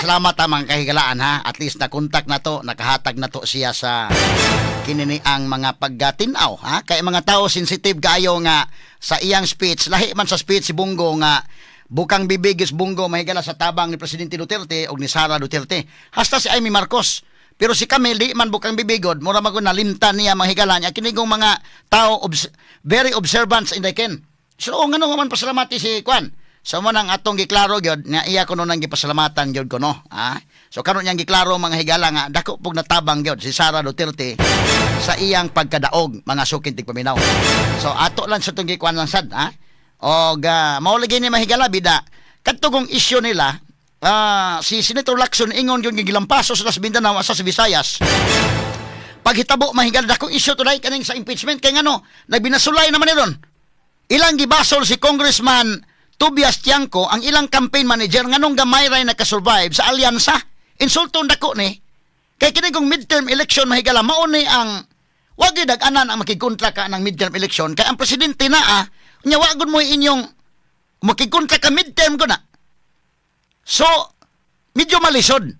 Pasalamat ta, mga kahigalaan, ha. At least na contact na to, nakahatag na to siya sa kinini ang mga paggatinaw, ha. Kay mga tao sensitive kaayo nga sa iyang speech, lahi man sa speech si Bong Go nga bukang bibig is Bong Go, mahigala, sa tabang ni Presidente Duterte o ni Sara Duterte. Hasta si Imee Marcos. Pero si Camille di man bukang bibigod, mura man gud nalimtan niya, mahigala niya. Kini mga tao very observant in the ken. So ngano man pasalamati si Kwan? So mo nang atong giklaro gyud nga iya kuno nang gipasalamatan gyud kuno. Ah. So karon niyang giklaro, mga higala, nga dako pug natabang gyud si Sara Duterte sa iyang pagkadaog, mga suking tigpaminaw. So ato lang sa itong gikuan lang sad, ha. Og mao lagi ni, mahigala, bida kadto issue nila, si Senator Lacson ingon gyud gilampaso sa Las Mindanao asa sa Visayas. Paghitabo, mahigala, dako issue today kaning sa impeachment kay ngano nagbinasulay naman ni ron. Ilang gibasol si Congressman Tobias Tiangco, ang ilang campaign manager, nganong gamay ray nakasurvive sa alyansa. Insulto dako ni. Kay kini kung midterm election, mahigala, mao ni ang wag gyud dag-anan ang makigkontra ka ng midterm election kay ang presidente na nya wa gud mo inyong makigkontra ka midterm ko na. So medyo malisod.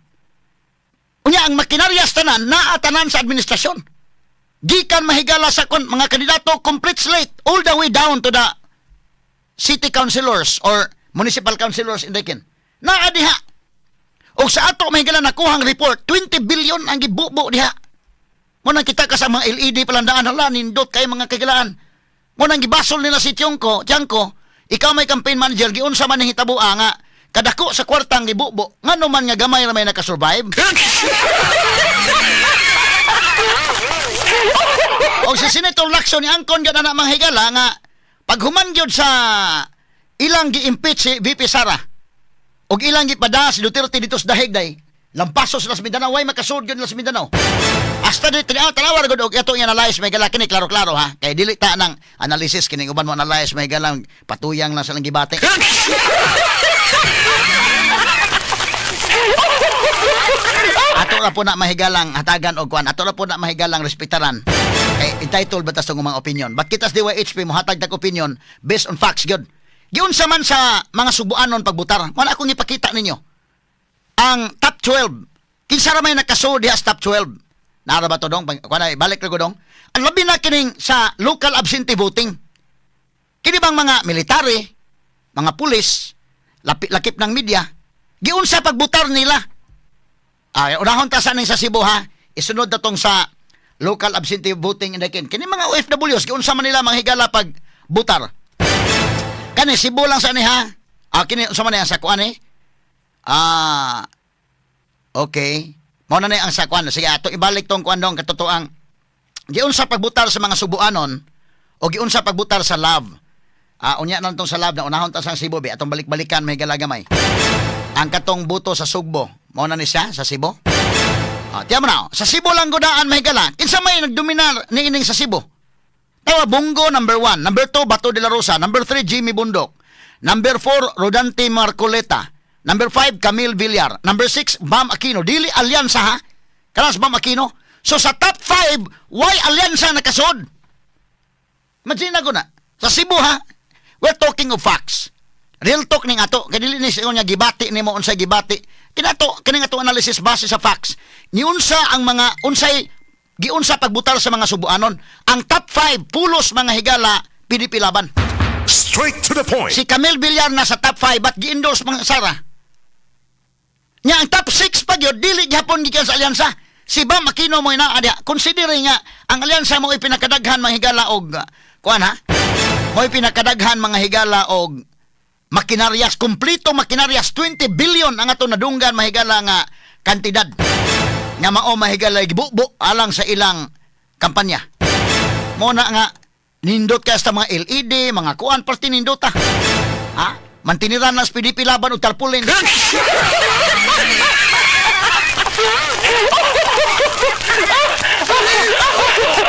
Unya ang makinaryas tanan naa tanan sa administrasyon. Gikan, mahigala, sa kon, mga kandidato, complete slate all the way down to the city councilors or municipal councilors in Dakin. Naa diha. Og sa ato, mahigala, nakuhang report, 20 billion ang gibubo diha. Mo nang kita ka sa mga LED palandaan, hala, nindot kay mga kagilaan. Mo nang gibasol nila si Tiongko, Tiangco, ikaw may campaign manager, giunsa man ning hitabo nga kadako sa kwartang gibubo. Ngano man nga gamay ra may nakasurvive? O si Senator Lacson ni angkon gyud ana, mga higala, nga paghuman gyud sa ilang gi-impeach si VP Sara og ilang gipada si Duterte dito sa Dahig day lampasos sa Mindanao, way makasud gyud sa Mindanao. Hasta di tanawa ra gud og ato i-analyze, may gala, kini klaro-klaro, ha, kay dili ta nang analysis kining uban mo analyze, may galang patuyang lang sa lang gibati. Ato ra po na mahigalang hatagan og kuan, ato ra po na mahigalang respetaran kay entitled ba ta sa mga opinion. But kita sa DYHP mohatag tag opinion based on facts gyud. Giunsa man sa mga subuanon pagbutar man akong ipakita ninyo ang top 12. Kinsa ra may nakasuod diha sa top 12? Nara ba to dong? Kuan ay balik ra ko dong. Ang labi na kining sa local absentee voting, kini bang mga military, mga pulis, lakip ng media, giunsa pagbutar nila? Ay, unahon ta sa ning sa Cebu, ha. Isunod na tong sa local absentee voting in the kin. Kini mga OFWs, giunsa man nila, mga higala, pag butar? Kani Cebu lang sa ni, ha. Ah, kini unsa man ni ang sa kuan eh? Ah. Okay. Mao na ni ang sa kuan. Sige, ato ibalik tong kuan dong katotoang giunsa pagbutar sa mga Subuanon o giunsa pagbutar sa love. Ah, unya na tong sa love na unahon ta sa Cebu be atong balik-balikan, may gamay. Ang katong buto sa Sugbo, mao na ni siya sa Cebu. Ah, tiyan mo na, sa Cebu lang gudaan, may gala. Kinsa may nagdominar niining sa Cebu? Tawa Bong Go number 1, number 2 Bato de la Rosa, number 3 Jimmy Bondoc, number 4 Rodante Marcoleta, number 5 Camille Villar, number 6 Bam Aquino. Dili alyansa, ha. Kanas Bam Aquino. So sa top 5, why alyansa nakasud? Imagine na ko na. Sa Cebu, ha. We're talking of facts. Real talk ning ato. Kay dili ni sa nga gibati nimo unsay gibati. Kinato kini ato analysis base sa facts. Niunsa ang mga unsay giunsa pagbutar sa mga Subuanon. Ang top 5 pulos, mga higala, PDP Laban. Straight to the point. Si Camille Villar na sa top 5 but gi-endorse mga Sara. Nya ang top 6 pa gyud dili gyapon gikan sa alyansa. Si Bam Aquino mo naa diha. Considering nga ang alyansa mo ipinakadaghan, mga higala, og kuan, ha. Mo pinakadaghan, mga higala, og makinarias, kumpleto makinarias, 20 billion ang ato nadunggan, mahigala, nga kantidad nga mao, mahigala, gibubo alang sa ilang kampanya. Mo na nga nindot ka sa mga LED, mga kuan, parte nindot ah. Ha? Mantiniran lang sa PDP Laban og tarpaulin.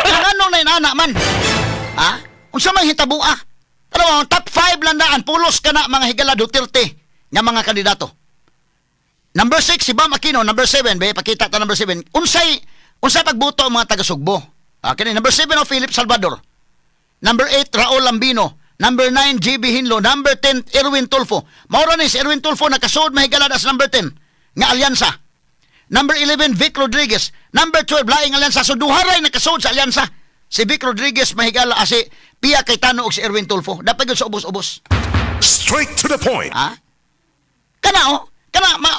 Ang ano na inana man? Ha? Unsa may hitabo ah? Pero top 5 lang daan, pulos ka na, mga higala, Duterte nga mga kandidato. Number 6 si Bam Aquino, number 7 be pakita ta number 7. Unsay unsay pagbuto ang mga taga Sugbo? Ah, kini number 7 o Philip Salvador. Number 8 Raul Lambino. Number 9 GB Hinlo, number 10 Erwin Tulfo. Mao ra ni si Erwin Tulfo nakasuod, mahigala, as number 10. nga alyansa. Number 11, Vic Rodriguez. Number 12, laing alyansa. So duha ray nakasuod sa alyansa. Si Vic Rodriguez, mahigala, si Pia Cayetano ug si Erwin Tulfo. Dapat gyud sa ubos-ubos. Straight to the point. Ha? Kana oh, kana ma,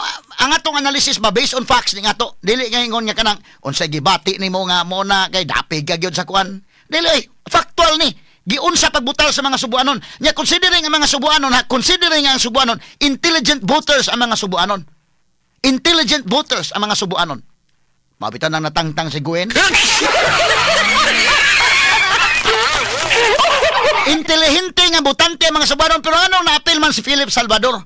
ang atong analysis ba based on facts ni ato. Dili nga ingon nga kanang unsay gibati nimo nga mo na kay dapig ka gyud sa kuan. Dili ay factual ni. Giunsa pagbutal sa mga Subuanon. Nya considering ang mga Subuanon ha, considering ang Subuanon, intelligent voters ang mga Subuanon. Intelligent voters ang mga Subuanon. Mabitan nang natangtang si Gwen. Intelihente nga botante ang mga Subuanon, pero anong naapil man si Philip Salvador?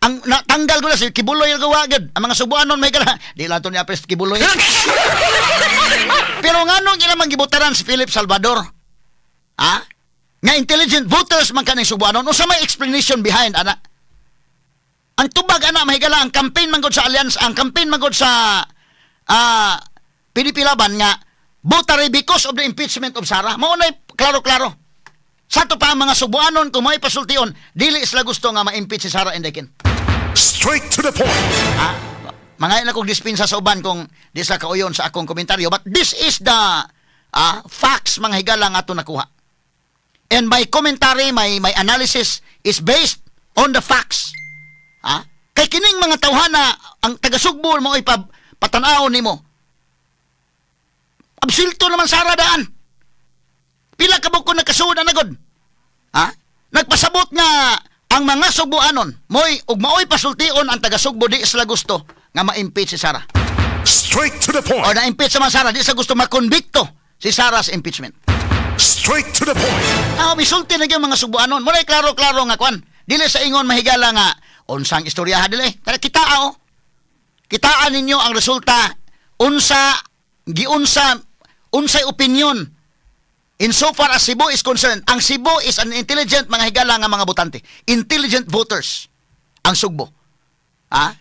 Ang natanggal ko na si Quiboloy ang gawa gud. Ang mga Subuanon may kana. Di lang to ni apes Quiboloy. Pero nganong ilang man gibutaran si Philip Salvador? Ha? Nga intelligent voters man kaning Subuanon. Unsa may explanation behind ana? Ang tubag ana, mahigala, ang campaign man gud sa alliance, ang campaign man gud sa PDP Laban nga botary because of the impeachment of Sara. Mao na klaro-klaro. Sa ato pa ang mga Subuanon, kung may pasultion, dili sila gusto nga ma-impeach si Sara Inday Ken. Straight to the point. Ah, mga na kong dispensa sa uban kung di sila kauyon sa akong komentaryo. But this is the facts, mga higala, nga ato nakuha. And my commentary, my analysis is based on the facts. Ah? Kay kining mga tawhana, ang taga-Sugbo mo ipatanaon nimo. Absulto naman Sara daan. Pila ka buko nakasuod na nagod. Ha? Nagpasabot nga ang mga Subuanon, moy ug maoy pasultion ang taga-Sugbo, di sila gusto nga ma-impeach si Sara. Straight to the O point. na-impeach sa Sara, di sila gusto makonbikto si Sara sa impeachment. Straight to the point. Ah, misulti na gyud mga Subuanon. Muna klaro-klaro nga kwan. Dili sa ingon, mahigala, nga unsang istorya ha, dili. Tara kita oh. Kitaan ninyo ang resulta, unsa giunsa, unsay opinion in so far as Cebu is concerned. Ang Cebu is an intelligent, mga higala, nga mga botante. Intelligent voters ang Sugbo. Ha?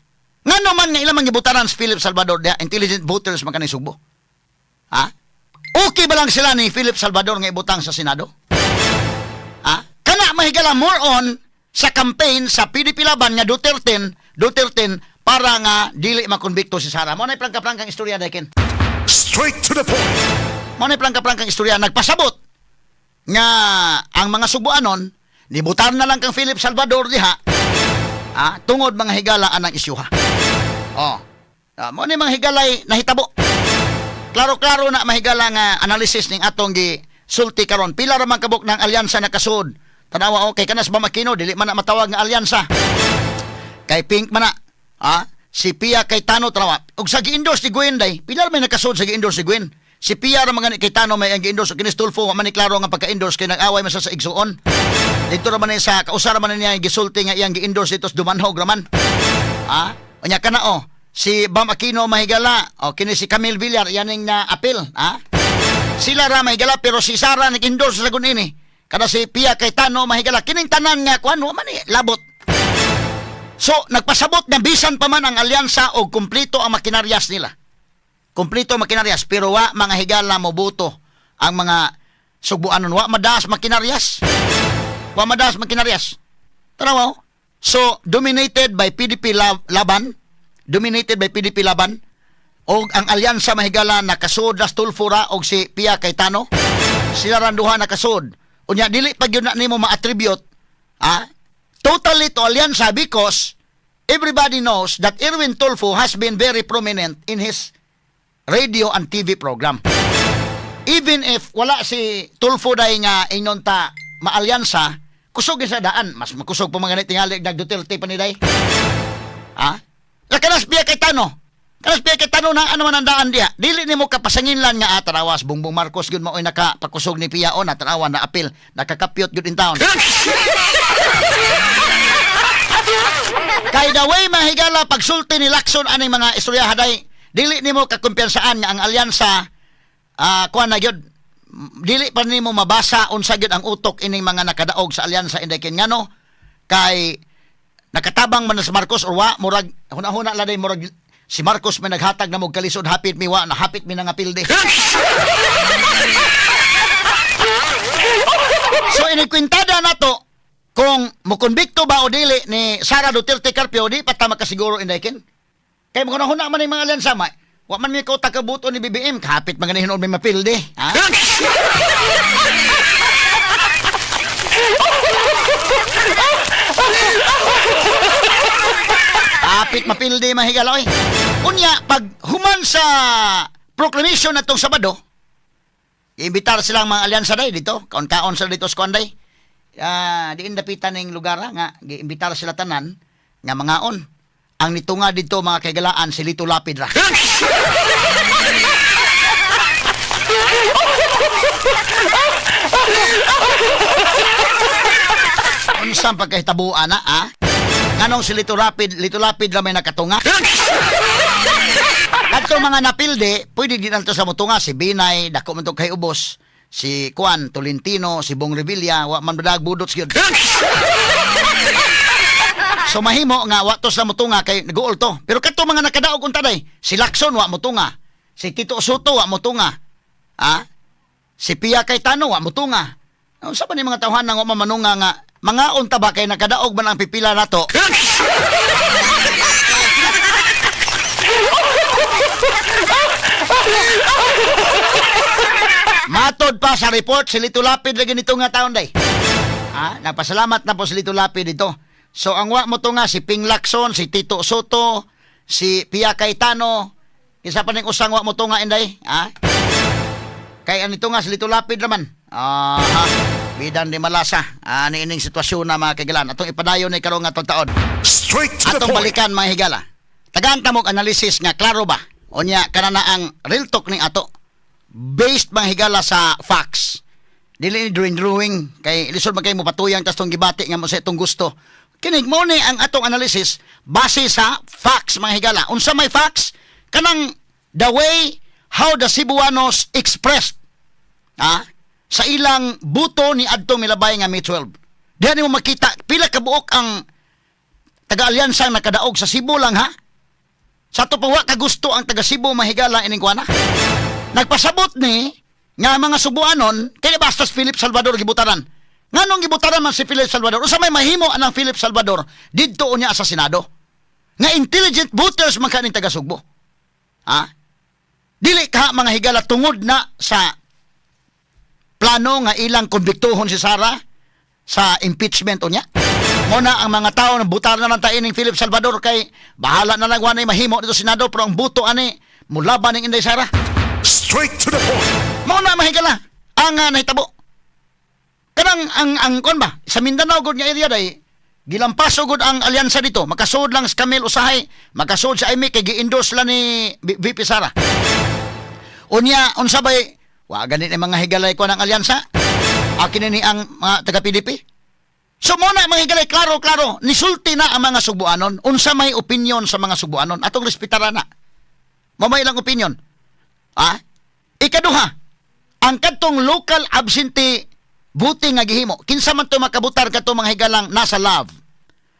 Ngano man nga ilang mga gibutaran si Philip Salvador diha, intelligent voters man kaning Sugbo. Ha? Okay ba lang sila ni Philip Salvador nga ibutang sa Senado? Ha? Kana, mahigala, more on sa campaign sa PDP Laban nga Duterte, Duterte para nga dili makonbikto si Sara. Mao na prangka-prangkang istorya, Deken. Straight to the point. Mao na prangka-prangkang istorya, nagpasabot nga ang mga Subuanon nibutar na lang kang Philip Salvador diha. Ah, tungod, mga higala, anang isyuha. Oh. Ah, mao ni, mga higalay, nahitabo. Klaro-klaro na, mahigala, nga analysis ning atong gi sulti karon. Pila ra man kabuk ng alyansa nakasud. Tanawa, okay kanas ba Makino, dili man na matawag nga alyansa. Kay Pink man na. Ah, si Pia Cayetano, tanawa. Ug sa gi-endorse ni Gwen day, pila ra may nakasud sa gi-endorse ni Gwen? Si Pia ra man gani Cayetano may ang gi-endorse, ug kinis Tulfo wa man ni klaro nga pagka-endorse kay nag-away man sa igsuon. Dito ra man ni sa kausa ra man niya gisulti nga iyang gi-endorse dito sa Dumanhog ra man. Ah, unya kana oh. Si Bam Aquino, mahigala, o kini si Camille Villar yaning na appeal, ah. Sila ra, mahigala, pero si Sara nag-endorse sa gun ini. Kada si Pia Cayetano, mahigala, kining tanan nga kuan wa man ni labot. So, nagpasabot na bisan pa man ang alyansa o kumpleto ang makinaryas nila. Kumpleto ang makinaryas, pero wa, mga higala, moboto ang mga Sugbuanon. Wa madaas makinaryas. Wa madaas makinaryas. Tanaw. So, dominated by PDP Laban, dominated by PDP Laban, og ang alyansa, mahigala, nakasud las Tulfo ra og si Pia Cayetano. Sila ran duha nakasud. Unya dili pa gyud na nimo ma-attribute totally to alyansa because everybody knows that Erwin Tulfo has been very prominent in his radio and TV program. Even if wala si Tulfo dahil nga ingon ta maalyansa, kusog sa daan. Mas makusog pa mga tingali nag Duterte pa ni day. Ha? La kanas Pia Cayetano. Kanas Pia Cayetano na ano man ang daan diha. Dili nimo kapasanginlan nga tanawas Bongbong Marcos gyud maoy nakapakusog ni Pia o na tanawa na apil nakakapyot gyud in town. Kay the way, mahigala, pagsulti ni Lacson aning mga istorya haday, dili nimo kakumpiyansaan nga ang alyansa kuan na gyud, dili pa nimo mabasa unsa gyud ang utok ining mga nakadaog sa alyansa, Inday Ken. Ngano kay nakatabang man na si Marcos or wa, murag huna-huna la day, murag si Marcos may naghatag na mo kalisod, hapit mi wa na hapit mi nga pilde. So inikwintada nato kung mukonbikto ba o dili ni Sara Duterte Carpio, di pa ta makasiguro, Inday Ken. Kay mga huna man yung mga alyansa, ma, wa man may kauta kabuto ni BBM, kapit mga hinuon may mapildi. Ha? Kapit mapildi mahigala oy. Unya pag human sa proclamation natong Sabado, iimbitar silang mga alyansa day dito, kaon-kaon sila dito sa kuan day. Ah, diin dapitan ning lugar ah, nga giimbitar sila tanan nga mangaon. Ang nitunga dito mga kaigalaan si Lito Lapid ra. Unsang pagkahitabuan na, ah? Nganong si Lito Lapid, Lito Lapid ra may nakatunga? Kadto mga napildi, pwede din nato sa mutunga si Binay, dako man to kay ubos, si Juan Tolentino, si Bong Revilla, wa man badag budots gyud. So mahimo nga wa to sa mutunga kay naguol to. Pero kadto mga nakadaog unta day, si Lacson wa mutunga, si Tito Soto wa mutunga. Ah? Si Pia Cayetano wa mutunga. Unsa pa ni mga tawhan nang wa manunga nga mga unta ba kay nakadaog man ang pipila nato? Matod pa sa report si Lito Lapid lagi nito nga taon day. Ah, napasalamat na po si Lito Lapid dito. So ang wa mo to nga si Ping Lacson, si Tito Soto, si Pia Cayetano, isa pa ning usang wa mo to nga inday, ah? Kay anito nga si Lito Lapid naman. Aha. Bidan di malasa. Ani ining sitwasyon na mga kaigalan. Atong ipadayon ni karon nga taon. Straight to the Atong point. balikan mga higala. Tagaan ta mo og analysis nga klaro ba? Unya kana na ang real talk ning ato. Based mga higala sa facts. Dili ni drawing drawing kay lisod man kay mo patuyang tas tong gibati nga mo sa itong gusto. Kinig mo ni ang atong analysis base sa facts mga higala. Unsa may facts? Kanang the way how the Cebuanos expressed sa ilang buto ni adto milabay nga May 12. Diha nimo makita pila ka buok ang taga-alyansa ang nakadaog sa Cebu lang ha. Sa ato pa wa kagusto ang taga Cebu mahigala ining kuana. Nagpasabot ni nga mga Subuanon kay bastos Philip Salvador gibutaran. Nganong gibutaran man si Philip Salvador? Usa may mahimo anang Philip Salvador didto unya sa Senado. Nga intelligent voters man kaning taga Sugbo. Ha? Dili ka mga higala tungod na sa plano nga ilang konbiktuhon si Sara sa impeachment unya. Muna ang mga tao na butar na lang tayo ning Philip Salvador kay bahala na lang wanay mahimo dito sa Senado pero ang buto ani mulaban ning Inday Sara. Straight to the point. Mao na mahigala ang nahitabo. Kanang ang kon ba sa Mindanao gud nga area day gilampaso gud ang alyansa dito. Makasuod lang sa Camille usahay, makasuod sa Amy kay gi-endorse la ni VP Sara. Unya unsa bay wa gani ni mga higalay ko ng alyansa? Akin ni ang mga taga PDP. So mo na mga higalay klaro klaro nisulti na ang mga Subuanon unsa may opinion sa mga Subuanon atong respetaran na. Mao may ilang opinion. Ah? Ikaduha, ang kadtong local absentee voting nga gihimo, kinsa man to makabutar kadto mga higalang nasa love.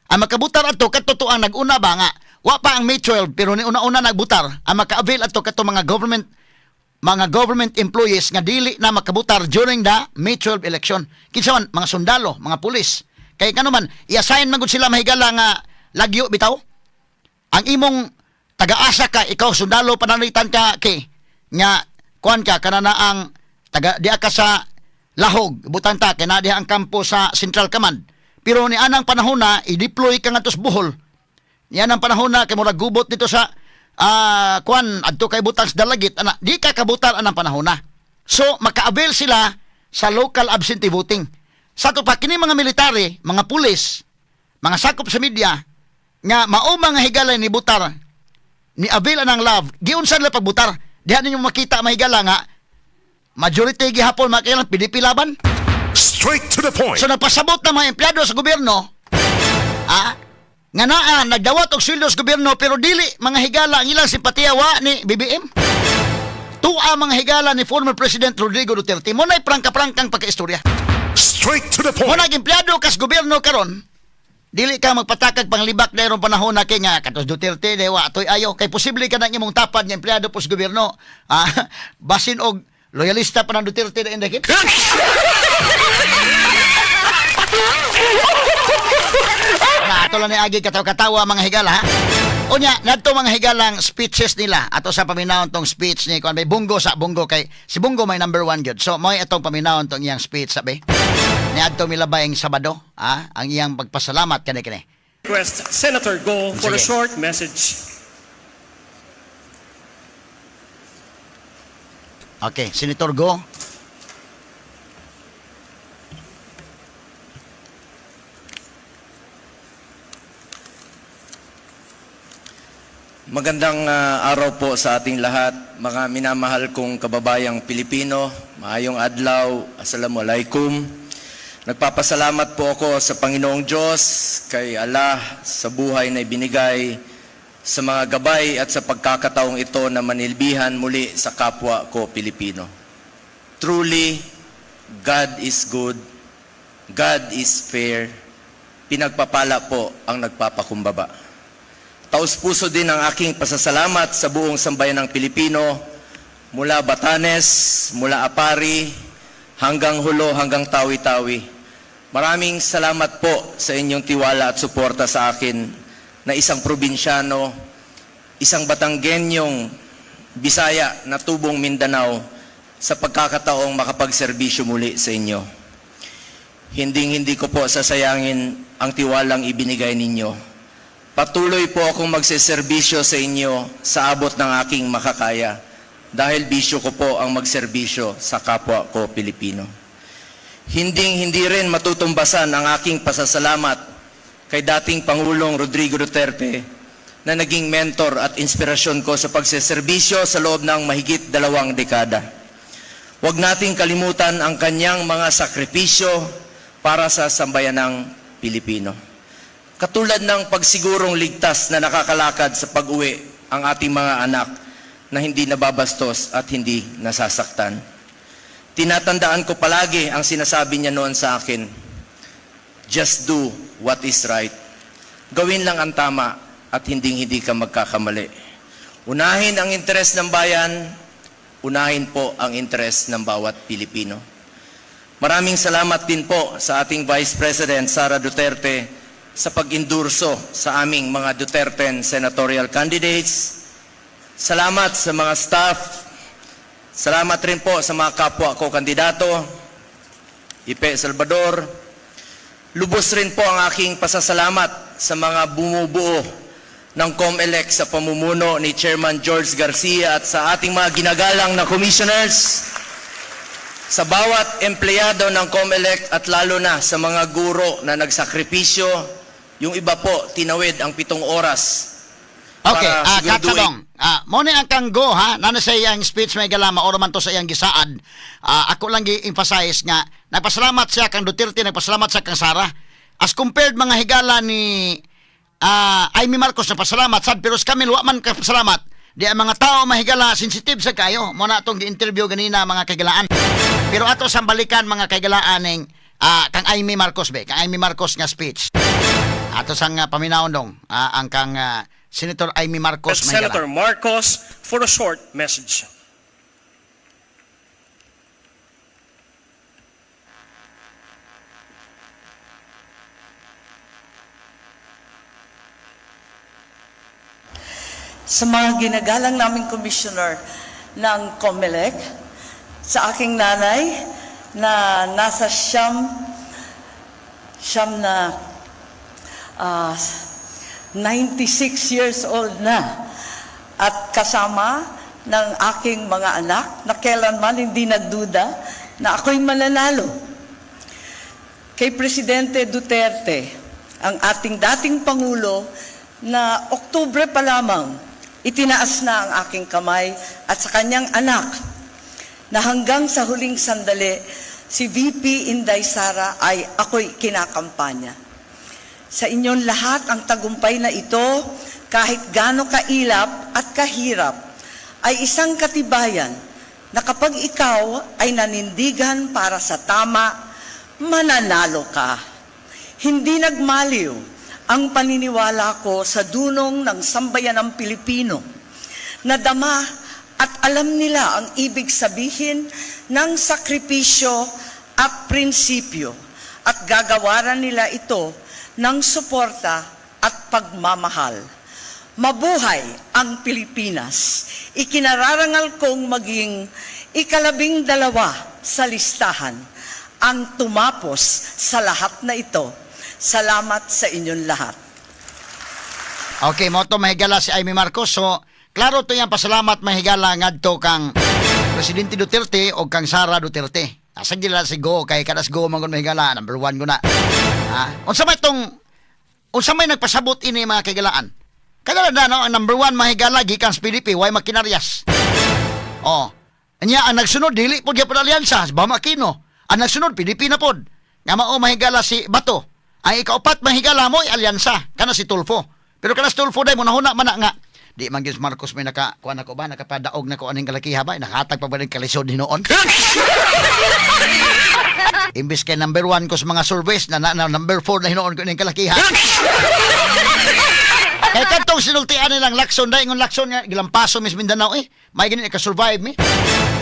Ang makabutar adto kadto to ang nag-una ba nga wa pa ang May 12 pero ni una-una nagbutar, ang maka-avail adto kadto mga government employees nga dili na makabutar during the May 12 election. Kinsa man mga sundalo, mga pulis. Kay kano man i-assign man gud sila mahigala nga lagyo bitaw. Ang imong taga-asa ka, ikaw sundalo pananglitan ka kay nga kuan ka kana na ang taga diha ka sa Lahog, butan ta kay naa diha ang kampo sa Central Command. Pero ni anang panahon na i-deploy ka ngadto sa Bohol. Ni anang panahon na kay murag gubot dito sa kuan adto kay butang sa Dalagit ana di ka kabutar anang panahon na. So maka-avail sila sa local absentee voting. Sa ato pa kini mga military, mga pulis, mga sakop sa media nga mao mga higalay ni butar ni avail anang love giunsa nila pagbutar diha ninyo makita mahigala nga majority gihapon makailang PDP laban. Straight to the point. So nagpasabot na mga empleyado sa gobyerno, nga naa nagdawat og sweldo sa gobyerno pero dili mga higala ang ilang simpatiya wa ni BBM. Tua mga higala ni former President Rodrigo Duterte. Mo na'y prangka-prangkang pagkaistorya. Straight to the Mo point. nag empleyado kas gobyerno karon, dili ka magpatakag panglibak na panahon na kay nga katos Duterte dewa atoy ayo kay posible ka nang imong tapad nga empleyado po sa gobyerno basin og loyalista pa ng Duterte na indakit. Na ato lang ni agi katawa-katawa mga higala ha. Unya, ngadto, mga higalang, speeches nila. Ato sa paminawon tong speech ni kuan, may Bong Go sa Bong Go, kay si Bong Go may number one gyud. So mo itong paminawon tong iyang speech, sabi. Niadto milabayng Sabado, ang iyang pagpasalamat kani kini. Request Senator Go for a Sige. Short message. Okay, Senator Go. Magandang araw po sa ating lahat, mga minamahal kong kababayang Pilipino. Maayong adlaw, assalamualaikum. Nagpapasalamat po ako sa Panginoong Diyos, kay Allah sa buhay na ibinigay, sa mga gabay at sa pagkakataong ito na manilbihan muli sa kapwa ko Pilipino. Truly, God is good, God is fair, pinagpapala po ang nagpapakumbaba. Taos-puso din ang aking pasasalamat sa buong sambayanang Pilipino mula Batanes, mula Aparri, hanggang Jolo, hanggang Tawi-Tawi. Maraming salamat po sa inyong tiwala at suporta sa akin na isang probinsyano, isang Batanggenyong Bisaya na tubong Mindanao sa pagkakataong makapagserbisyo muli sa inyo. Hinding-hindi ko po sasayangin ang tiwalang ibinigay ninyo. Patuloy po akong magseserbisyo sa inyo sa abot ng aking makakaya dahil bisyo ko po ang magserbisyo sa kapwa ko Pilipino. Hinding-hindi rin matutumbasan ang aking pasasalamat kay dating Pangulong Rodrigo Duterte na naging mentor at inspirasyon ko sa pagseserbisyo sa loob ng mahigit 2 dekada. Huwag nating kalimutan ang kanyang mga sakripisyo para sa sambayanang Pilipino. Katulad ng pagsigurong ligtas na nakakalakad sa pag-uwi ang ating mga anak na hindi nababastos at hindi nasasaktan. Tinatandaan ko palagi ang sinasabi niya noon sa akin, "Just do what is right." Gawin lang ang tama at hinding-hindi ka magkakamali. Unahin ang interes ng bayan, unahin po ang interes ng bawat Pilipino. Maraming salamat din po sa ating Vice President Sara Duterte sa pag-endorso sa aming mga Duterte senatorial candidates. Salamat sa mga staff. Salamat rin po sa mga kapwa ko kandidato, Ipe Salvador. Lubos rin po ang aking pasasalamat sa mga bumubuo ng COMELEC sa pamumuno ni Chairman George Garcia at sa ating mga ginagalang na commissioners, sa bawat empleyado ng COMELEC at lalo na sa mga guro na nagsakripisyo, yung iba po tinawid ang 7 oras Okay, para siguraduhin Katsadong. Mo ni ang kang Go ha, nana sa iyang speech, may gala maoro man to sa iyang gisaad. Ako lang gi-emphasize nga nagpasalamat siya kang Duterte, nagpasalamat siya kang Sara. As compared, mga higala, ni Imee Marcos, nagpasalamat sad pero sa kami wa man kapasalamat. Di ang mga tao, mahigala, sensitive sa kayo. Mo na atong gi-interview ganina, mga kahigalaan. Pero ato sang balikan, mga kahigalaan, ning kang Imee Marcos be, kang Imee Marcos nga speech. Ato sang paminawon dong ang kang Senator Imee Marcos, mga higala. Senator Marcos for a short message. Sa mga ginagalang naming commissioner ng COMELEC, sa aking nanay na nasa siyam na 96 years old na at kasama ng aking mga anak na kailanman hindi nagduda na ako'y mananalo. Kay Presidente Duterte, ang ating dating Pangulo na Oktubre pa lamang, itinaas na ang aking kamay at sa kanyang anak na hanggang sa huling sandali, si VP Inday Sara ay ako'y kinakampanya. Sa inyong lahat, ang tagumpay na ito, kahit gaano kailap at kahirap, ay isang katibayan na kapag ikaw ay nanindigan para sa tama, mananalo ka. Hindi nagmaliw ang paniniwala ko sa dunong ng sambayanang Pilipino. Nadama at alam nila ang ibig sabihin ng sakripisyo at prinsipyo at gagawaran nila ito ng suporta at pagmamahal. Mabuhay ang Pilipinas. Ikinararangal kong maging 12 sa listahan ang tumapos sa lahat na ito. Salamat sa inyong lahat. Okay, mao to, mahigala, si Imee Marcos. So, klaro to yung pasalamat, mahigala, ngadto kang Presidente Duterte o kang Sara Duterte. Asa gila si Go kay kadas Go man gud, mahigala, number one ko na. Ha? Unsa may tong unsa may nagpasabot ini, mga kaigalaan? Kada na no, ang number one, mahigala, gikan sa PDP, way makinaryas. Oh. Anya ang nagsunod dili pod gyapon alyansa, si Bam Aquino. Ang nagsunod PDP na pod. Nga mao, mahigala, si Bato. Ang ikaupat, mahigala, mo alyansa kana si Tulfo. Pero kana si Tulfo day mo nahuna man na nga di man gyud si Marcos may naka kuan ako ba, nakapadaog na ko aning kalakiha ba, nakahatag pa ba ng kalisod hinuon. Imbis kay number one ko sa mga surveys na number four na hinuon ko ning kalakiha. Kay kadtong sinultian nilang Lacson dai, ingon Lacson nga gilampaso mis Mindanao eh. May gani ka-survive mi.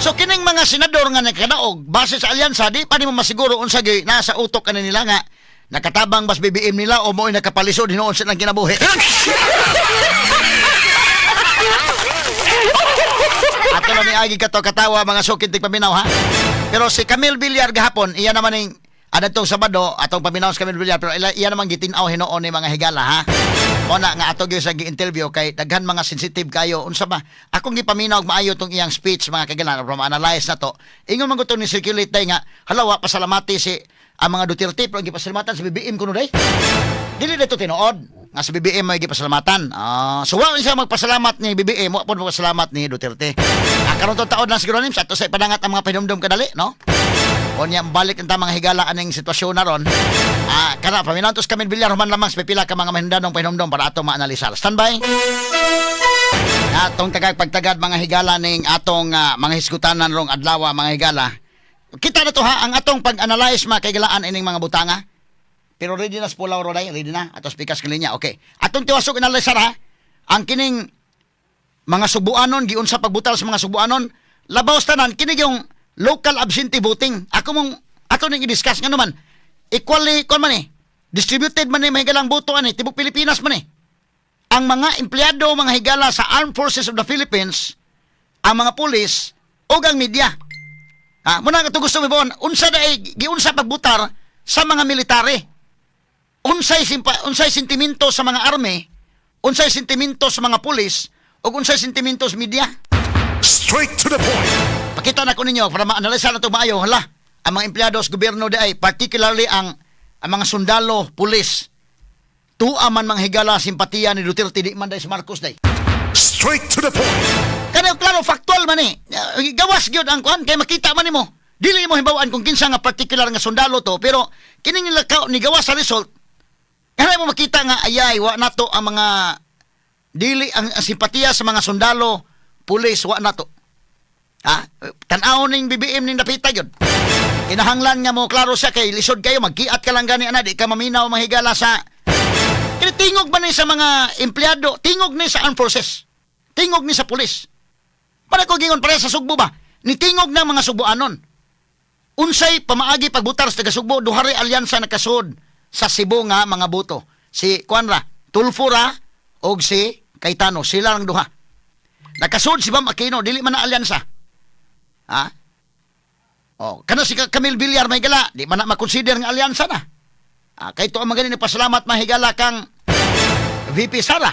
So kining mga senador nga nakadaog base sa alyansa, di pa nimo masiguro unsa gyud nasa utok ani nila, nga nakatabang bas BBM nila o mo'y nakapalisod hinuon sa ilang kinabuhi. Ato na ni agi kato katawa, mga sukid tigpaminaw, ha. Pero si Camille Villar gahapon, iya naman ning adtong Sabado atong paminaw sa Camille Villar, pero iya naman gitin-aw hinuon ni mga higala, ha. Mo na nga ato gyud sa gi-interview kay daghan mga sensitive kayo unsa ba akong gipaminaw og maayo tong iyang speech, mga kagalan, from analyze na to. Ingon man gud to ni circulate day nga halawa pasalamati si ang mga Duterte, pero ang gipasalamatan si BBM kuno day. Dili dito tinuod nga sa BBM may gipasalamatan. Ah, so wa siya magpasalamat ni BBM, wa pod magpasalamat ni Duterte. Ah, karon to taon lang siguro nim sa ato sa ipadangat ang mga pahinumdom kadali, no? Unya balik ang mga higala aning sitwasyon na ron. Ah, kana paminaw tos kami Villar human lamang sa pipila ka mga mahindanong pahinumdom para ato maanalisar. Standby. Atong tagag pagtagad, mga higala, ning atong mga hisgutanan rong adlaw, mga higala. Kita na to ha ang atong pag-analyze, mga kahigalaan, ining mga butanga. Pero ready na sa Pulaw Roday, ready na. Atos pikas ng linya. Okay. Atong tiwasok analysar ha. Ang kining mga Sugbuanon, giunsa pagbutal sa mga Sugbuanon, labaw sa tanan, kini yung local absentee voting. Ako mong, ato ning i-discuss nga naman. Equally, kon man eh, distributed man eh, mahigalang boto ani, tibok Pilipinas man eh. Ang mga empleyado, mga higala, sa Armed Forces of the Philippines, ang mga pulis, o ang media. Ha, muna nga gusto mo unsa na giunsa pagbutar sa mga military. Unsay sentimento sa mga army, unsay sentimento sa mga pulis, ug unsay sentimento sa media. Straight to the point. Pakita na ko ninyo para ma-analysa na ito maayo. Hala, ang mga empleyado sa gobyerno di ay particularly ang mga sundalo, pulis. Tua man, mga higala, simpatiya ni Duterte, di man day si Marcos day. Straight to the point. Kaya klaro, factual man eh. Gawas gyud ang kuan kay makita man nimo. Dili mo hibaw-an kung kinsa nga particular nga sundalo to, pero kining nila ka ni gawas sa result. Kaya mo makita nga ayay wa nato ang mga dili ang simpatiya sa mga sundalo, pulis wa nato. Ha? Tan-aw ning BBM ning dapita gyud. Kinahanglan nga mo klaro siya kay lisod kayo magkiat ka lang gani ana, di ka maminaw, mahigala, sa kini tingog man ni sa mga empleyado, tingog ni sa armed forces. Tingog ni sa pulis. Para ko gingon para sa Sugbo ba? Nitingog ng mga Sugboanon. Unsay pamaagi pagbutar sa taga Sugbo, duha ray alyansa nakasud sa Cebu nga mga boto. Si kuan ra, Tulfo ra og si Cayetano, sila lang duha. Nakasud si Bam Aquino, dili man na alyansa. Ha? Oh, kana si Camille Villar may gala, di man na makonsider nga alyansa na. Ah, kay to ang mga pasalamat, mahigala, kang VP Sara.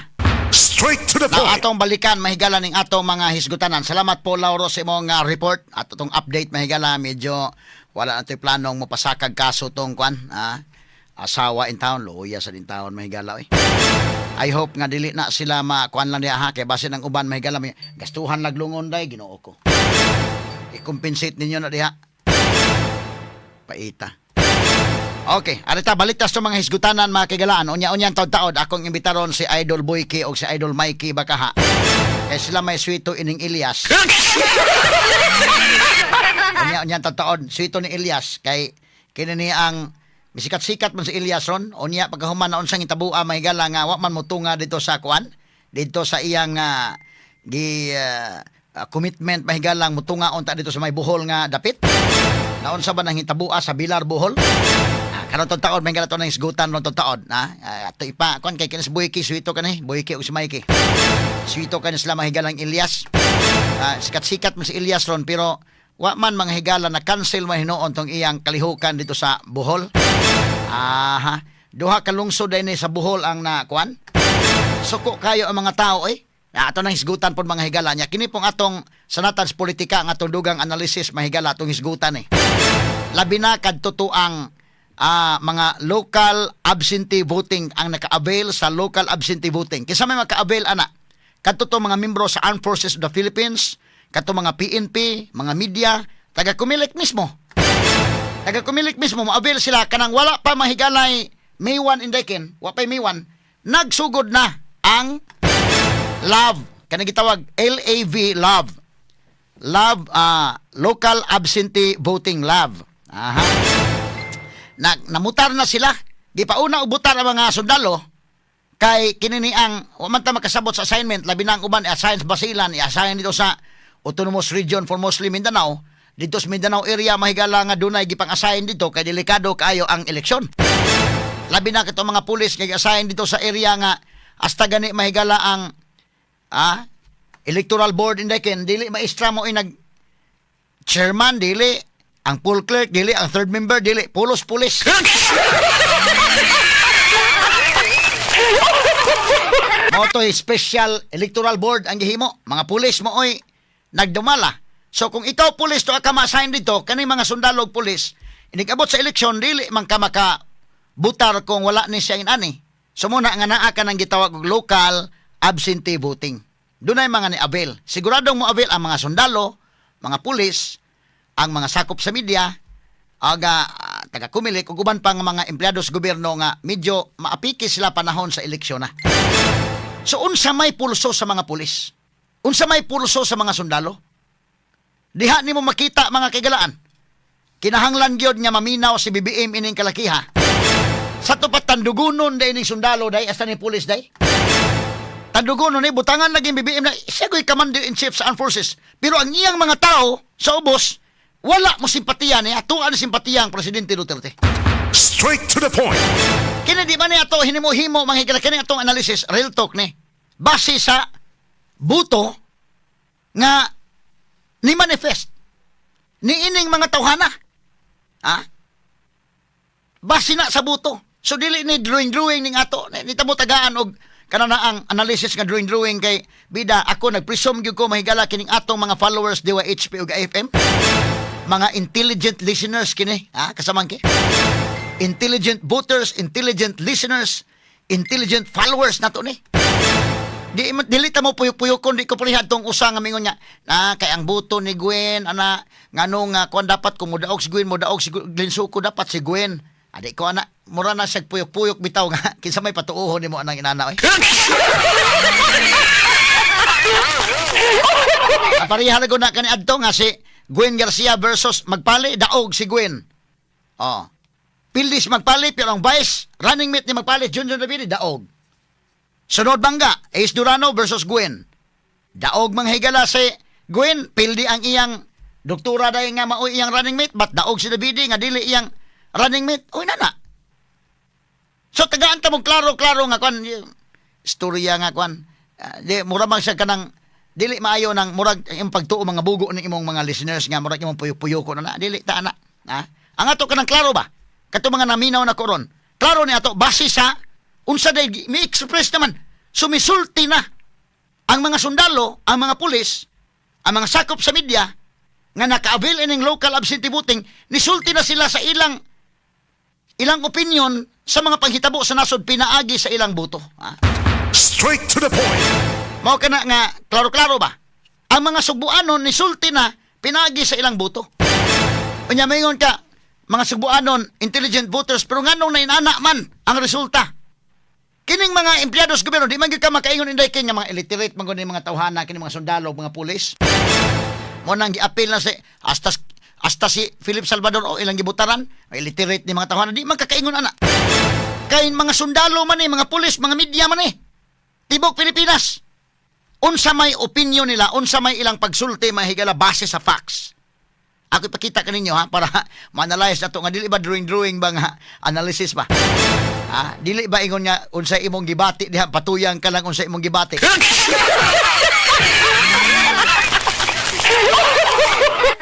Straight to the Na point. atong balikan, mahigala, ning atong mga hisgutanan. Salamat po, Lauro, sa imong report at atong update, mahigala. Medyo wala na to'y planong mopasakag kaso tong kwan, ah, asawa in town, luya sa din taon, mahigala oy. I hope nga dili na sila makuan lang diha ha, kay base ng uban, mahigala, may gastuhan laglungon day, Ginoo ko. I-compensate ninyo na diha. Paita. Okay, arita balik ta sa mga hisgutanan, mga kigalaan. Unya-unya taod-taod akong imbitaron si Idol Boyke o si Idol Mikey Bakaha. Kay sila may swito ining Elias. Unya-unya taod-taod swito ni Elias kay kini ni ang misikat-sikat man si Elias ron. Unya pagkahuman na unsang itabua, mahigala, nga wa man motunga dito sa kuan, dito sa iyang gi commitment, mahigalang mutunga unta dito sa may Bohol nga dapit. Naunsa ba nang hitabua sa Bilar, Bohol? Ah, Karon tong taon may to nang isgutan ron tong taon, ha? Ah, ato ipa kon kay kinis Boyki suito kani, Boyki ug si Mikey. Suito kani sila mahigalang Elias. Ah, sikat-sikat man si Elias ron pero wa man mga higala na cancel man hinuon tong iyang kalihukan dito sa Bohol. Aha. Duha ka lungsod ni sa Bohol ang nakuan. Suko kayo ang mga tao eh. Na ato nang hisgutan pod mga higala niya. Kini pong atong sanatan sa politika ang atong dugang analysis mahigala atong hisgutan eh. Labi na kadto ang mga local absentee voting ang naka-avail sa local absentee voting. Kinsa may maka-avail ana? Kadto to mga membro sa Armed Forces of the Philippines, kadto mga PNP, mga media, taga Comelec mismo. Taga Comelec mismo mo-avail sila kanang wala pa mahigalay May 1 in Dekin, wa pay May 1, nagsugod na ang LAVE, kanang gitawag LAV, LAVE. LAVE, local absentee voting, LAVE. Aha. Na, namutar na sila. Gipauna og butar ang mga sundalo kay kini ni ang wa man ta makasabot sa assignment, labi na ang uban i-assign sa Basilan, i-assign dito sa Autonomous Region for Muslim Mindanao, dito sa Mindanao area mahigala nga dunay gipang-assign dito kay delikado kaayo ang eleksyon, labi na kato mga pulis nga gi-assign dito sa area nga hasta gani mahigala ang electoral board in ken dili maestra mo nag chairman, dili ang poll clerk, dili ang third member, dili pulos pulis. Mao to special electoral board ang gihimo. Mga pulis mo oy nagdumala. So kung ikaw pulis to ka ma-assign dito kani mga sundalo ug pulis inig-abot sa eleksyon dili man ka maka butar kung wala ni siya inani. So muna nga naa ka nang gitawag og local absentee voting. Dunay mga ni avail. Siguradong mo avail ang mga sundalo, mga pulis, ang mga sakop sa media, aga taga Comelec ug uban pang mga empleyado sa gobyerno nga medyo maapiki sila panahon sa eleksyon na. So unsa may pulso sa mga pulis? Unsa may pulso sa mga sundalo? Diha nimo makita mga kaigalaan. Kinahanglan gyud nga maminaw si BBM ining kalakiha. Sa to pa tandugunon day ning sundalo day hasta ni pulis day. Tandugunon ni butangan lagi BBM na siya ko'y commander in chief sa armed forces. Pero ang iyang mga tao sa ubos wala mo simpatiya niya, tuan simpatiya ang presidente Duterte. Straight to the point. Kini di ba ni ato hinimo-himo mga higala kini atong analysis real talk ni. Base sa buto nga ni manifest ni ining mga tawhana. Ha? Base na sa buto. So dili ni drawing-drawing ning ato ni tamo tagaan og kana na ang analysis nga drawing-drawing kay bida ako nagpresume gyud ko mahigala kining atong mga followers DYHP ug AFM. Mga intelligent listeners kini, ha, kasamangki intelligent voters, intelligent listeners, intelligent followers nato ni. Di dili ta mo puyok-puyokon, di ko parehad tong usa nga mingon niya na kay ang boto ni Gwen ana ngano nga kuan dapat kung modaog si Gwen, modaog si Glenn Suko, dapat si Gwen. Adi ko ana mura na siya puyok-puyok bitaw nga kinsa may patuohon nimo anang inana oy. Pareha na na kani adto nga si Gwen Garcia versus Magpali, daog si Gwen. Oh. Pildis Magpali pero ang vice running mate ni Magpali, Junjun Davide, daog. Sunod bangga, Ace Durano versus Gwen. Daog mga higala si Gwen, pildi ang iyang doktora dahil nga maoy iyang running mate, but daog si Davide nga dili iyang running mate. Uy nana. So tagaan ta mo klaro-klaro nga kwan istorya nga kwan. Di mura man siya kanang dili maayo nang murag imong pagtuo mga bugo ni imong mga listeners nga murag imong puyok-puyoko na na dili ta ana. Ha? Ang ato kanang klaro ba? Kato mga naminaw na koron. Klaro ni ato base sa unsa day mi express naman sumisulti na ang mga sundalo, ang mga pulis, ang mga sakop sa media nga naka-avail ining local absentee voting, nisulti na sila sa ilang ilang opinion sa mga panghitabo sa nasod pinaagi sa ilang boto. Ha? Straight to the point. Mao kana nga klaro-klaro ba? Ang mga Sugbuanon nisulti na pinaagi sa ilang boto. Unya maingon ka mga Sugbuanon intelligent voters pero nganong nainana man ang resulta? Kining mga empleyado sa gobyerno di man gyud ka makaingon inday kay nga mga illiterate man gud ni mga tawhana kini mga sundalo mga pulis. Mo nang giapil na si hasta hasta si Philip Salvador o ilang gibutaran, illiterate ni mga tawhana di man kakaingon ana. Kay mga sundalo man ni, mga pulis, mga media man ni. Tibok Pilipinas. Unsa may opinion nila, unsa may ilang pagsulti mahigala base sa facts. Ako ipakita kaninyo ha, para ma-analyze na to nga dili ba drawing-drawing ba nga analysis ba? Ha? Dili ba ingon nga unsay imong gibati diha, patuyang ka lang unsay imong gibati.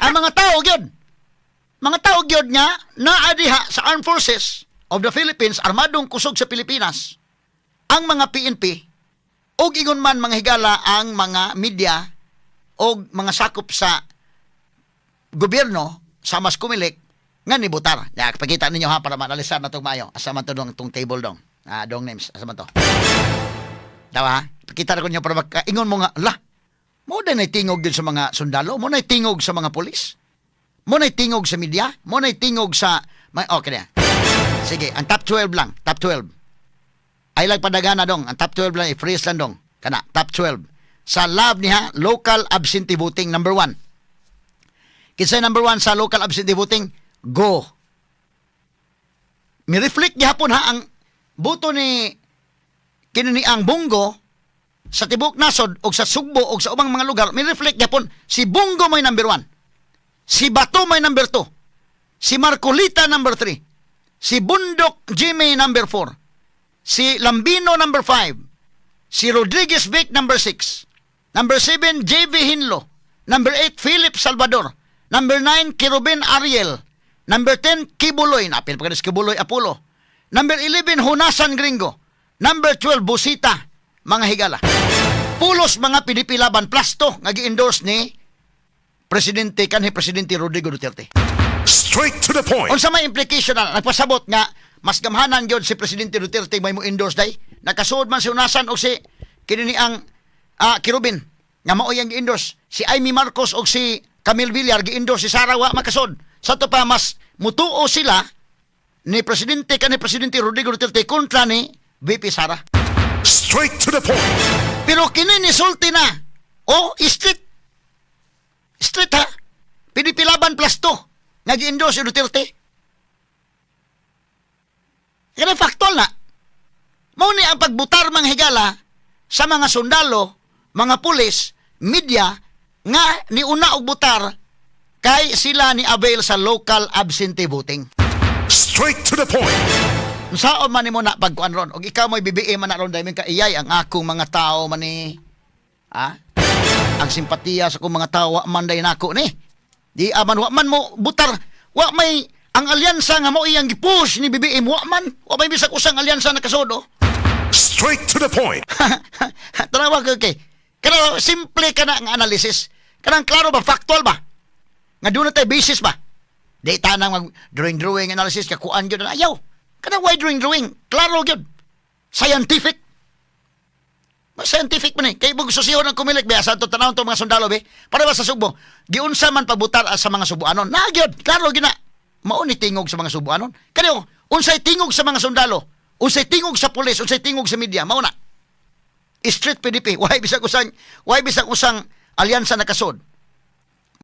Ang mga tao gyud. Mga tao gyud nga naa diha sa Armed Forces of the Philippines, armadong kusog sa Pilipinas. Ang mga PNP og ingon man, mga higala, ang mga media og mga sakop sa gobyerno sa mas Comelec nga nibutar. Ya, pakita ninyo ha, para maanalisar na itong maayo. Asa man to dong tong table dong? Ah, dong names. Asa man to? Dawa ha? Pakita na ko ninyo para makaingon mo nga, la, mo na tingog din sa mga sundalo, mo na tingog sa mga pulis, mo na tingog sa media, mo na tingog sa... May, okay na. Sige, ang top 12 lang, top 12. Ay lang padagana dong, ang top 12 lang, i-freeze lang dong. Kana, top 12. Sa love niya, local absentee voting, number 1. Kinsa number 1 sa local absentee voting? Go. Mi-reflect gihapon ha ang boto ni kini ni ang Bong Go sa tibok nasod og sa Sugbo og sa ubang mga lugar, mi-reflect gihapon si Bong Go may number 1. Si Bato may number 2. Si Marcolita number 3. Si Bundok Jimmy number 4. Si Lambino number 5. Si Rodriguez Vic number 6. Number 7, JV Hinlo. Number 8, Philip Salvador. Number 9, Kerubin Ariel. Number 10, Quiboloy. Napil pa ka si Quiboloy Apollo. Number 11, Honasan Gringo. Number 12, Bosita. Mga higala. Pulos mga PDP Laban Plus to nga gi-endorse ni Presidente kanhi Presidente Rodrigo Duterte. Straight to the point. Unsa may implication na nagpasabot nga mas gamhanan gyud si Presidente Duterte may mo endorse day? Nakasuod man si Honasan og si kini ni ang Kerubin nga mao yang gi-endorse. Si Imee Marcos og si Camille Villar gi-endorse, si Sara wa makasud. Sa to pa mas mutuo sila ni Presidente kanhi Presidente Rodrigo Duterte kontra ni VP Sara. Straight to the point. Pero kini ni sulti na. O street. Street ha. PDP Laban plus 2 nga gi-endorse si Duterte. Kaya factual na. Mao ni ang pagbutar, mga higala, sa mga sundalo, mga pulis, media nga niuna og butar kay sila ni avail sa local absentee voting. Straight to the point. Unsaon man nimo na pagkuan ron og ikaw mo'y BBM man na ron dahil ka iyay ang akong mga tao man ni ang simpatiya sa akong mga tao wa man day nako ni di aman wa man mo butar, wa may ang alyansa nga mo iyang gipush ni BBM, wa may bisag usang alyansa nakasudo. Straight to the point. Tanawa ko kay kana simple ka na ang analysis, kanang klaro ba, factual ba nga doon na tayo basis ba, di tanang mag drawing drawing analysis ka kuan gyud na ayaw kana, why drawing drawing, klaro gyud, scientific. Mas scientific man eh. Kay bug susiho ng Comelec ba sa to tanawon to mga sundalo be. Para ba sa Sugbo? Giunsa man pagbutar sa mga Subuanon. Na gyud, klaro gyud na. Mao ni tingog sa mga Subuanon. Kani unsay tingog sa mga sundalo? Unsay tingog sa pulis? Unsay tingog sa media? Mao na. Street PDP. Why bisag usang alyansa nakasod?